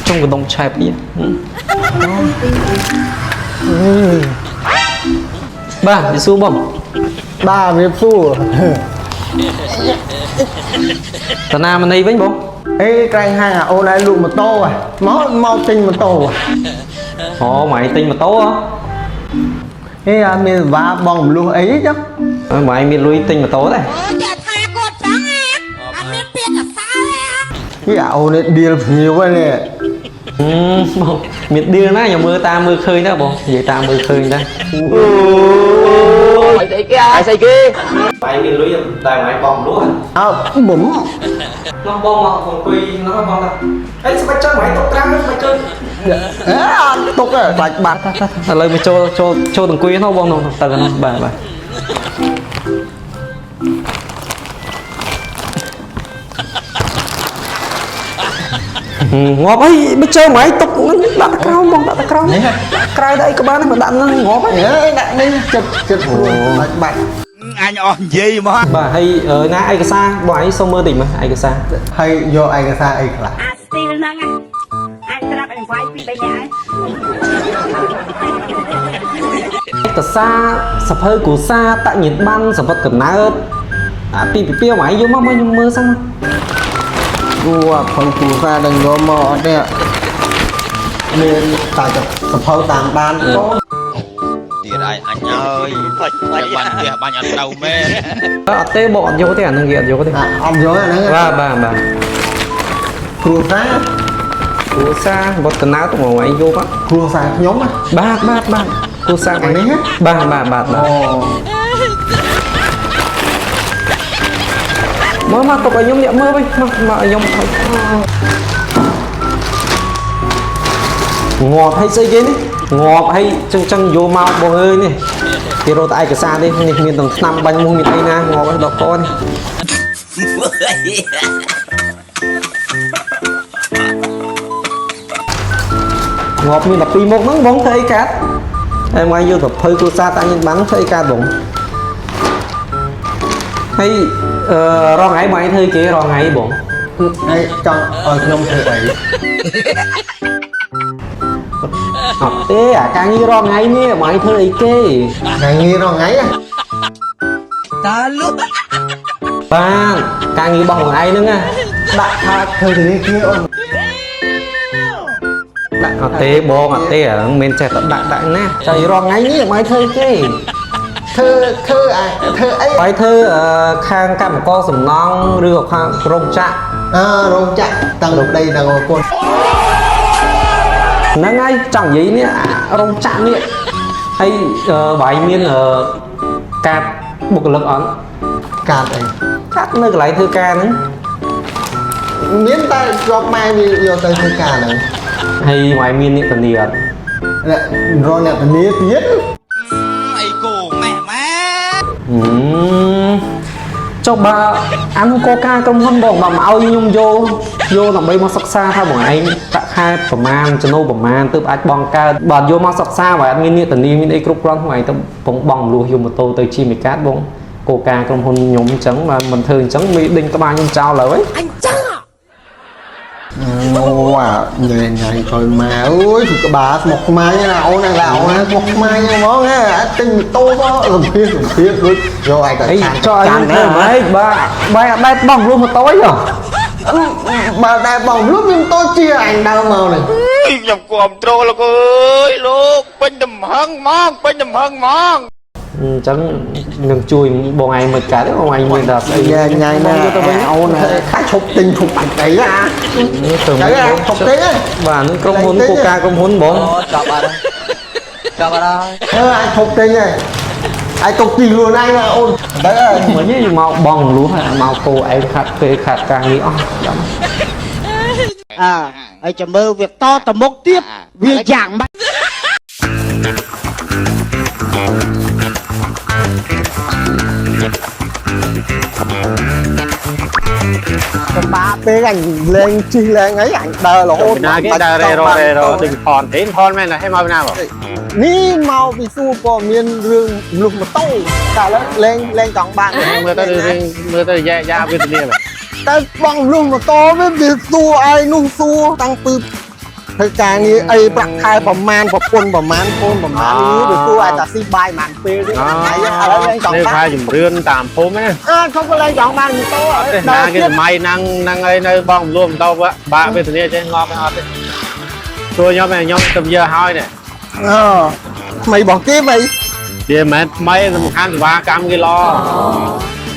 ចុងកដុំឆែបនេះបាទវាសួរបង បាទវាសួរ តាណាមនីវិញបង អេក្រែងហាងអាអូនឯងលក់ម៉ូតូហ៎មកមកទិញម៉ូតូហ៎ អូម៉ៃទិញម៉ូតូហ៎ អេអត់មានវ៉ាបងមលុះអីចឹង ម៉ៃមានលុយទិញម៉ូតូដែរ ចាថាគាត់ចឹងអត់មានពាក្យសរសើរ ហីអាអូននេះឌៀលភ្ញៀវហ្នឹងនេះ បងមានឌីលណាខ្ញុំមើលតាមមើលឃើញដែរបងនិយាយតាមមើលឃើញដែរ អីស្អីគេអីស្អីគេ ម៉ៃមានលុយតែម៉ៃបងមលុះ អើបុំ នោះបងមកអង្គុយនោះបងថាអីស្បាច់ជើងម៉ៃតុកត្រាំស្បាច់ជើង អេអត់ទុកទេបាច់បាត់ ឥឡូវមកចូលចូលចូលអង្គុយនោះបងនោះទៅនោះបាទបាទងាប់អីមិនជើងម៉ៃតុកដាក់ទៅក្រោមបងដាក់ទៅក្រោមក្រៅដាក់អីក៏បានដែរបើដាក់នឹងងាប់ អេដាក់នេះចិត្តចិត្តខ្លួនបាច់បាត់ អញអស់និយាយមក បាទហើយណាឯកសារបងឯងសុំមើលតិចមើលឯកសារ ហើយយកឯកសារអីខ្លះ អាស្ទីលហ្នឹងអាចត្រាប់ឲ្យវាយពី3នាក់ ឯកសារសភៅគ្រួសារតញ្ញាប័ណ្ណសវត្តកំណើតអាពីពីពីបងឯងយកមកមកខ្ញុំមើលសិន គួរផងគូសារនឹងយកមកអត់ទេមានតែសភៅតាមដានកូន ទៀតអញអញអើយបាញ់ផ្ទះបាញ់អត់ត្រូវមែន អត់ទេបងអត់យកទេអានឹងគេអត់យកទេ អាអត់យកអាហ្នឹង បាទបាទបាទ គ្រួសារ គ្រួសារវត្តកំណើតបងឯងយកមក គ្រួសារខ្ញុំណា បាទបាទបាទគ្រួសារ អានេះហ៎ បាទបាទបាទបាទ អូ មកមកទុកឲ្យខ្ញុំអ្នកមើលវិញមកមកឲ្យខ្ញុំងាប់ហើយស្អីគេនេះងាប់ហើយចឹងចឹងយកមកបងអើយនេះគេរកតែឯកសារនេះនេះមានទាំងថ្នាំបាញ់មូសមានអីណាងាប់ហើយដល់កនេះងាប់មាន12មុខហ្នឹងបងធ្វើអីកាត់ហើយមកយកទៅភៅគ្រួសារតាញ់បានធ្វើអីកាត់បងហើយអឺរងថ្ងៃបងឯងធ្វើគេរងថ្ងៃបង ហើយចង់ឲ្យខ្ញុំធ្វើអី អត់ទេអាការងាររងថ្ងៃនេះបងឯងធ្វើអីគេ ថ្ងៃងាររងថ្ងៃហ៎ តាលុះ បាទការងាររបស់បងឯងហ្នឹងណា ដាក់ថាធ្វើធនាគារអូន ដាក់អត់ទេបងអត់ទេអាហ្នឹងមិនចេះតែដាក់ដាក់ណាចៃរងថ្ងៃនេះបងឯងធ្វើអីគេ ធ្វើធ្វើអាធ្វើអី បងឯងធ្វើអឺខាងកម្មករសំណង់ឬក៏ខាងរោងចក្រ អើរោងចក្រតាំងប្តីតាំងប្រពន្ធ ហ្នឹងហើយចង់និយាយនេះអារោងចក្រនេះហើយអឺបងឯងមានអឺកាតបុគ្គលិកអត់ កាតអី កាតនៅកន្លែងធ្វើការហ្នឹង មានតែជាប់ម៉ែវាយកទៅធ្វើការហ្នឹង ហើយបងឯងមានអ្នកធានាអត់ អ្នករកអ្នកធានាទៀត អីគោម៉ែម៉ែ ហឹមចុះបើអានោះកការក្រុមហ៊ុនបងបើមកឲ្យខ្ញុំយកយកដើម្បីមកសិក្សាថាបងឯងប្រាក់ខែប្រមាណចំណូលប្រមាណទើបអាចបងកើតបើយកមកសិក្សាបើអត់មានអ្នកធានាមានអីគ្រប់គ្រាន់បងឯងទៅបងបងលួសយកម៉ូតូទៅជិះមេកាតបងកការក្រុមហ៊ុនខ្ញុំអញ្ចឹងបើមិនធ្វើអញ្ចឹងមីដេញក្បាលខ្ញុំចោលហើយ អញចឹង អូអាញ៉ៃញ៉ៃក្រោយម៉ែអើយគឺក្បាលស្មុកស្មាញណាអូនណាអូនស្មុកស្មាញហ្មងហ៎ទិញម៉ូតូមកសម្ភារសម្ភារដូចយកឯក អី សារ ចោលឲ្យខ្ញុំធ្វើម៉េចបាទបាយអត់ដែរបងលួសម៉ូតូអីហ៎ បើតែបងលុះមានម៉ូតូជាអញដើរមកនេះ ខ្ញុំគាំត្រូលោកអើយលោកពេញទំហឹងហ្មងពេញទំហឹងហ្មង អញ្ចឹងនឹងជួយបងឯងមិនកើតទេបងឯងមានតែស្អី ញ៉ៃញ៉ៃណា បងយកទៅវិញ អូនខាឈប់ទិញឈប់បាច់អីអា នេះទៅ ចឹងអាឈប់ទិញហ៎ បាទនេះក្រុមហ៊ុនកូកាក្រុមហ៊ុនបង ចាប់បាត់ចាប់បាត់ហើយ អើអាចឈប់ទិញហើយអាចទុកទីខ្លួនឯងណាអូនទៅហើយ មិញនេះមកបងលួសហើយមកគោឯងខាត់ពេលខាត់ការងារអស់ចាំ អើហើយចាំមើលវាតទៅមុខទៀតវាយ៉ាងម៉េច ពិបាកពេកអញលេងជិះលេងអីអញដើររហូត ណាគេដើររេររេរទិញផនទេផនមែនទេមកពីណាបង នេះមកពីសួរព័ត៌មានរឿងលុះម៉ូតូតែឥឡូវលេងលេងចង់បាន មើលទៅរឿងមើលទៅយ៉ាយ៉ាវេទនាមែន តែបងលុះម៉ូតូវាវាសួរឯងនោះសួរតាំងពី ធ្វើការងារអីប្រាក់ខែប្រមាណប្រពន្ធប្រមាណកូនប្រមាណនេះវាគួរឲ្យតែស៊ីបាយប្រហែលពេលទេថ្ងៃឥឡូវឡើងចង់ នេះ បាន ផែជំរឿនតាមភូមិណា អើខ្ញុំក៏ឡើងចង់បានម៉ូតូ អត់ទេណាគេសម័យហ្នឹងហ្នឹងអីនៅបងរំលួមទៅបាក់វេទនាចេះងាប់អត់ទេទួខ្ញុំខ្ញុំទៅយើហើយនេះ អឺថ្មីរបស់គេមិន វាមិនមែនថ្មីសំខាន់សេវាកម្មគេល្អ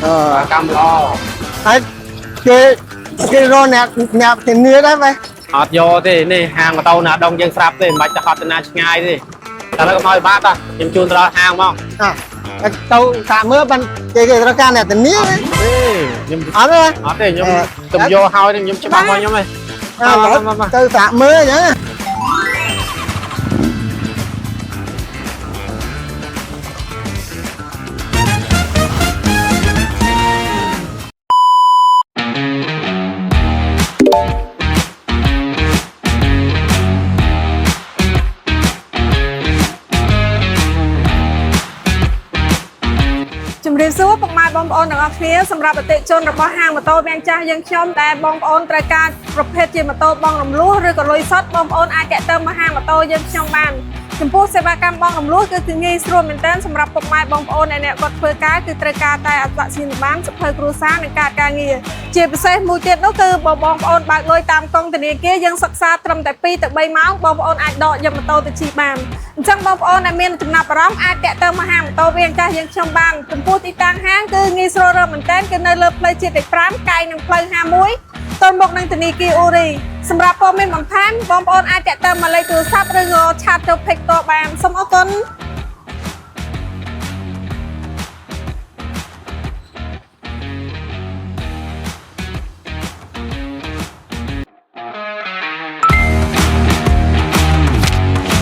អឺ សេវាកម្មល្អ ហើយគេគេរកអ្នកអ្នកធានាដែរបែ អត់យកទេនេះហាងម៉ូតូណាដងយើងស្រាប់ទេមិនបាច់ទៅហត់ទៅណាឆ្ងាយទេតែឥឡូវកុំឲ្យបាក់តាខ្ញុំជូនទៅដល់ហាងមក អទៅសាកមើលបានគេគេត្រូវការអ្នកធានា ទេខ្ញុំ អត់ទេ អត់ទេខ្ញុំទៅយកហើយខ្ញុំច្បាស់របស់ខ្ញុំឯង ទៅសាកមើលអញ្ចឹង ជំរាបសួរពុកម៉ែបងប្អូនទាំងអស់គ្នាសម្រាប់អតិថិជនរបស់ហាងម៉ូតូវាំងចាស់យើងខ្ញុំដែលបងប្អូនត្រូវការប្រភេទជាម៉ូតូបងរំលោះឬក៏លុយសុទ្ធបងប្អូនអាចតាក់ទងមកហាងម៉ូតូយើងខ្ញុំបានចំពោះសេវាកម្មបងរំលោះគឺងាយស្រួលមែនទែនសម្រាប់ពុកម៉ែបងប្អូនដែលអ្នកគាត់ធ្វើការគឺត្រូវការតែអត្តសញ្ញាណប័ណ្ណសៀវភៅគ្រួសារនិងកាតការងារជាពិសេសមួយទៀតនោះគឺបើបងប្អូនបើកលុយតាមកុងធនាគារយើងសិក្សាត្រឹមតែ2ទៅ3ម៉ោងបងប្អូនអាចដកយកម៉ូតូទៅជិះបានអញ្ចឹងបងប្អូនដែលមានចំណាប់អារម្មណ៍អាចតាក់ទងមកហាងម៉ូតូវាងចាស់យើងខ្ញុំបានចំពោះទីតាំងហាងគឺងាយស្រួលរកមែនទែនគឺនៅលើផ្លូវជាតិលេខ5កែងនឹងផ្លូវ51ទល់មុខនឹងធនាគារអូរីសម្រាប់ព័ត៌មានបន្ថែមបងប្អូនអាចតាក់ទងមកលេខទូរស័ព្ទឬក៏ឆាតចូល page តបានសូមអរគុណ។